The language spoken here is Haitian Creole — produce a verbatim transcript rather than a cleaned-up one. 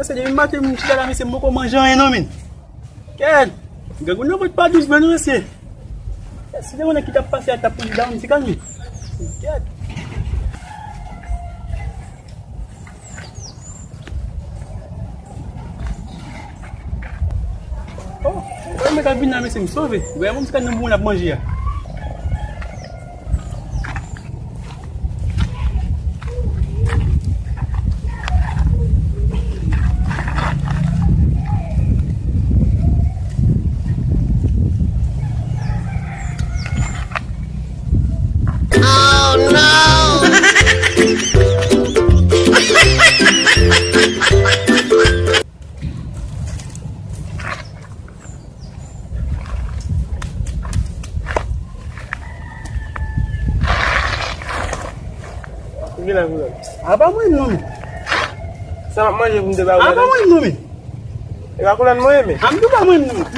Mesye, depi maten m chita la, mesye, m poko manje anyen non, men. Kèt! Grangou nan vant pa dous vre non, mesye. Si te konnen ki t ap pase a t ap pran dam ti kalmi. Kèt! Oh, mwen mèt ap vin la, mesye, m sove. Gade moun ti kalmi nan moun ap manje a. Vin la, vin la. A pa mwen non, men. Sa m ap manje pou m te ba ou la? A pa mwen non, men. E pa koulèt mwen, men. A m tou pa mwen non, men.